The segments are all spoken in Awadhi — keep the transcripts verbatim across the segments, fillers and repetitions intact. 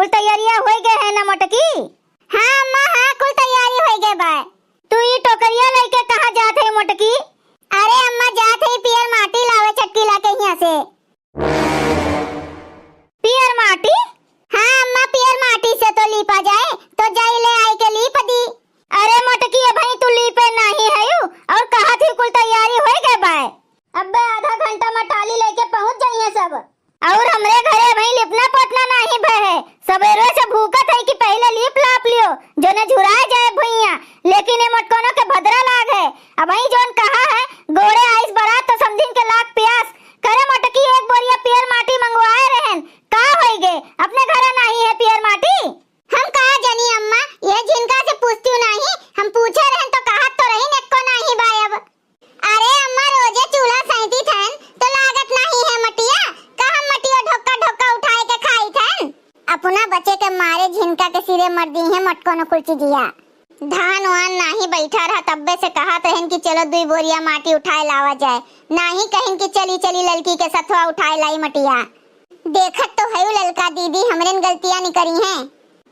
कुल तैयारिया होइ गए है ना मोटकी? हाँ अम्मा, हाँ, कुल तैयारी होइ गए बा। तू ई टोकरिया लइके कहाँ जात है मोटकी? अरे अम्मा, जात है पियर माटी लावे छटकी लाके हियाँ से। पियर माटी? हाँ अम्मा, पियर माटी से तो लीपा जाए, तो जाई ले आई के लीप दी। अरे मोटकी, अबहीं तू लीपे नाहीं हयू और कहत ही कुल तैयारी होइ गए बाय। अब्बे आधा घंटा में टाली लइके पहुँच जइहें सब। और हमरे घरे अबहीं लिपना पोतना नाहीं भय है। सबेरे से भूकत है कि पहिले लीप लाप लियो, जोने झुराए जाए भुइयाँ। लेकिन ए मोटकनो के भदरा लाग है। अबहीं जोन कहा है, गोड़े आइस बरात तो समझिन के लाग प्यास। करे मोटकी, एक बोरिया पियर माटी मंगवाए रहन, का होइ गे? अपने घरे नाहीं है पियर माटी? हम का जानी अम्मा, ये झिनका से पूछती हूँ नाहीं, हम पूछे रहन तो कहत तो रही, एको नाहीं बायब। अरे अम्मा, रोजे चूल्हा सैंती थन तो लागत नाहीं है मटिया, का हम मटियो ढोका ढोका उठाए के खाई थन? अपना बचे के मारे झिनका के सिरे मर दी है मटको न कुल चीजिया। धान वान नाहीं बैठा रहा, तब्बे से कहत रहन कि चलो दुई बोरिया माटी उठाए लावा जाए, नाहीं कहिन कि चली चली ललकी के सथवा उठाए लाई मटिया। देखत तो हयू ललका दीदी, हमरेन गलतियाँ निकरी हैं।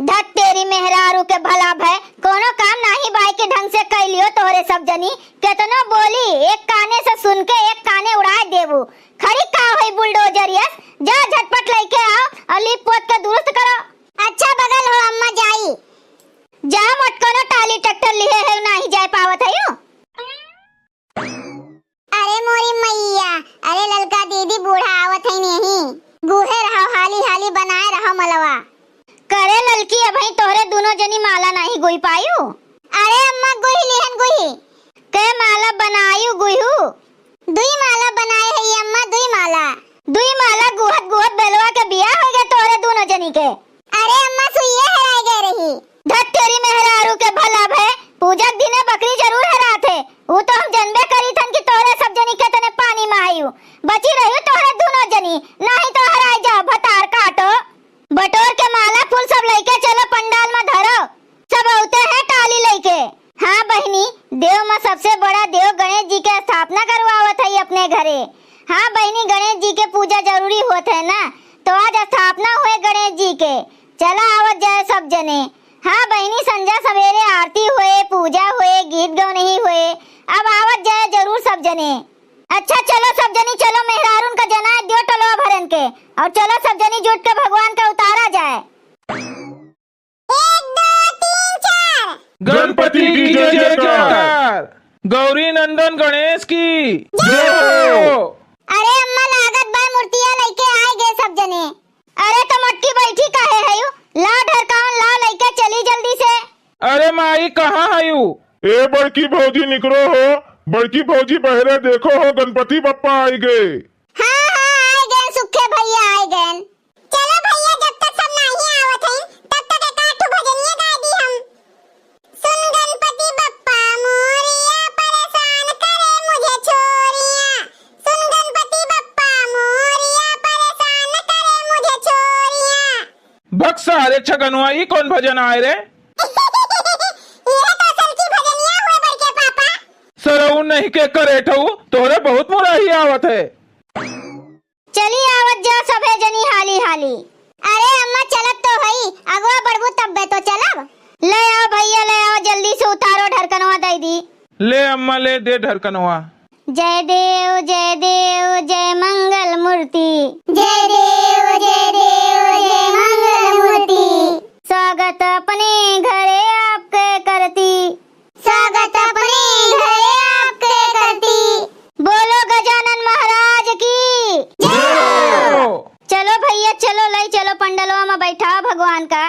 धत तेरी मेहरारू के भला भय, कोनो काम नाहीं बाय के ढंग से कइ लियो तोहरे सब जनी। केतनो बोली, एक काने से सुन के एक काने उड़ाए देबू। खड़ी का होई बुलडोजर यस, जा झटपट लइके आओ और लीप पोत के दुरुस्त करो। अच्छा बगल हो अम्मा जाई। जा मोटकनो टाली ट्रैक्टर लिहे है, नाहीं जाए पावत है यू। अरे मोरी मइया, अरे ललका दीदी बूढ़ा आवत है नहीं, गुहे रहो हाली हाली बनाए रहो मलवा। करे ललकी, अबहीं तोहरे दुनो जनी माला नाहीं गुई पायू। अरे अम्मा गुही लिहन गुही। के माला बनायू गुहू? दुई माला बनाए है अम्मा, दुई माला। दुई माला गुहत गुहत बेलवा के बियाह होइ गए तोहरे दुनो जनी के। अरे अम्मा, सुइये हेराय गए रही। धत तेरी मेहरारू के भला भय, पूजा के दिने बकरी जरूर हेरात है। ऊ तो हम जनबे करी थन कि तोहरे सब जनी के तने पानी में आयु। बची रही तोहरे दुनो जनी, नाहीं तो हेराय जाओ भतार काटो। बटोर के माला फूल सब लइके चलो पंडाल में धरो। सब औते हैं टाली लइके। हाँ बहिनी, देव में सबसे बड़ा देव गणेश जी के स्थापना करवावत है अपने घरे। हाँ बहिनी, गणेश जी के पूजा जरूरी होत है ना, तो आज स्थापना हुए गणेश जी के। चला आवत जाए सब जने। हाँ बहिनी, संझा सवेरे आरती हुए, पूजा हुए, गीत गौनही हुए। अब आवत जाए जरूर सब जने। अच्छा चलो सब जनी, चलो मेहरारून का जनाए दियो टोलवा भरन के, और चलो सब जनी जुट के भगवान का उतारा जाए। एक, दो, तीन, चार। गणपति की जय जयकार। गौरी नंदन गणेश की जय हो। अरे अम्मा, लागत बा मूर्तिया लइके आए गए सब जने। अरे तो मोटकी बैठी काहे हयू? ला ढरकाउन ला लइके चली जल्दी से। अरे माई, कहाँ हयू? ए बड़की भौजी निकरो हो, बड़की भौजी बहरे देखो हो, गणपति बप्पा आइ गए। हाँ, हाँ, आइ गए, सुखे भइया आइ गए। चलो भइया, जब तक सब नाहीं आवत हैं, तब तक एक आध ठो भजनिया गाइ दी हम। सुन गणपति बप्पा मोरिया, परेशान करे मुझे छोरिया। सुन गणपति बप्पा मोरिया, परेशान करे मुझे छोरिया। भक सारे छगनवा, ई कौन भजन आए रे? यह तो असल की भजनिया हुए बड़के पापा। सरऊ नहीं के करे ठऊ, तोहरे बहुत मुराही आवत है। चली आवत जा सभे जनी हाली हाली। अरे अम्मा, चलत तो हई, अगवा बढ़बू तब्बे तो चलब। ले आओ भइया, ले आओ, जल्दी से उतारो, ढरकनवा दइ दी। ले अम्मा, ले दे ढरकनवा। जय देव, जय देव, जय मंगल मूर्ति। जय देव, जय देव, जय मंगल मूर्ति। स्वागत अपने घरे आपके करती। स्वागत अपने घरे आपके करती। बोलो गजानन महाराज की जय हो। चलो भइया, चलो, लई चलो पंडलवा में बैठाओ भगवान का।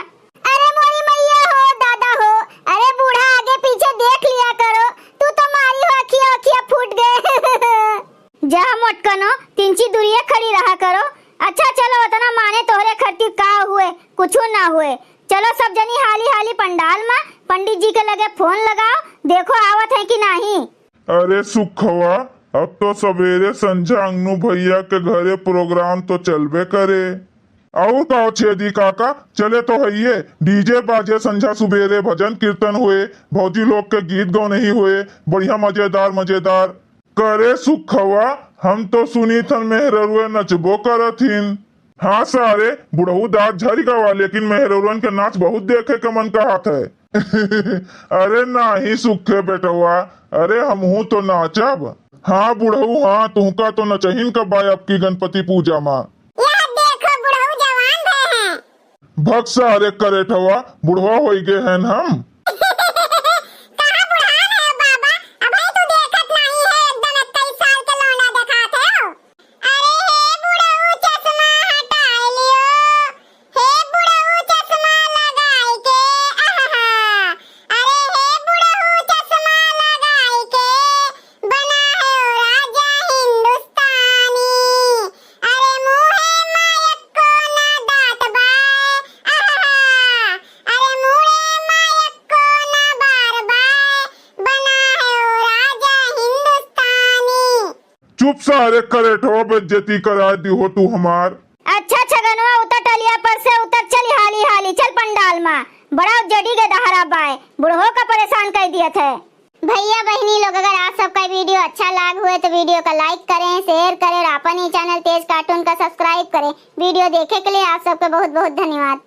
अरे मोरी मइया हो, दादा हो, अरे बूढ़ा आगे पीछे देख लिया करो, तू तो मारी हो अखिया, अखिया फूट गए। जा मोटकनो, तिनची दूरिये खड़ी रहा करो। अच्छा चलो, उतना माने तोहरे खरती का हुए, कुछू ना हुए। चलो सब जनी हाली हाली पंडाल में, पंडित जी के लगे फोन लगाओ, देखो आवत है कि नाहीं। अरे सुखवा, अब तो सबेरे संझा अंगनू भइया के घरे प्रोग्राम तो चलबे करे। अउर का छेदी काका, चले तो हइये, डीजे बाजे, संझा सुबेरे भजन कीर्तन हुए, भौजी लोग के गीत गौनही हुए, बढ़िया मजेदार मजेदार। करे सुखवा, हम तो सुनी थन मेहररुए नचबो करत हिन। हाँ सारे, बुढ़ऊ दाँत झरि गवा, लेकिन मेहरौरन के नाच बहुत देखे के मन कहत है। अरे नाही सुखे बेटवा, अरे हमहू तो नाचब। हाँ बुढ़ऊ, हाँ तुहका तो नचहिन का बा अबकी गणपति पूजा मा। यह देखो बुढ़ऊ जवान भए हैं। भग सारे करेठवा, बुढ़वा होइ गए हैं हम। कहाँ बुढ़ान है बाबा, अबहीं तू देखत नाही है, एकदम इक्कीस साल के लौंडा देखात है। अरे हे बुढ़ऊ चश्मा हटाए लियो, हे बुढ़ऊ चश्मा लगाए के, आहा। अरे हे बुढ़ऊ चश्मा लगाए के, बना है ओ राजा हिंदुस्तानी। अरे मुँहे मा एक्को ना दाँत बाय, आहा। अरे मुँहे मा एक्को ना बार बाय, बना है ओ राजा हिंदुस्तानी। चुप सारे करेठवा, बेइज्जती करा दिहो तू हमार। अच्छा छगनवा, उतर टलिया पर से उतर, चली हाली हाली, चल पंडाल मा। बड़ा उजड़ी के दहरा बाय, बुढ़वो का परेशान कर दियत है। भैया बहिनी लोग, अगर आप सबका video अच्छा लाग हुए तो video का like करें, share करें और अपन ही channel तेज cartoon का subscribe करें। Video देखे के लिए आप सबका बहुत बहुत धन्यवाद।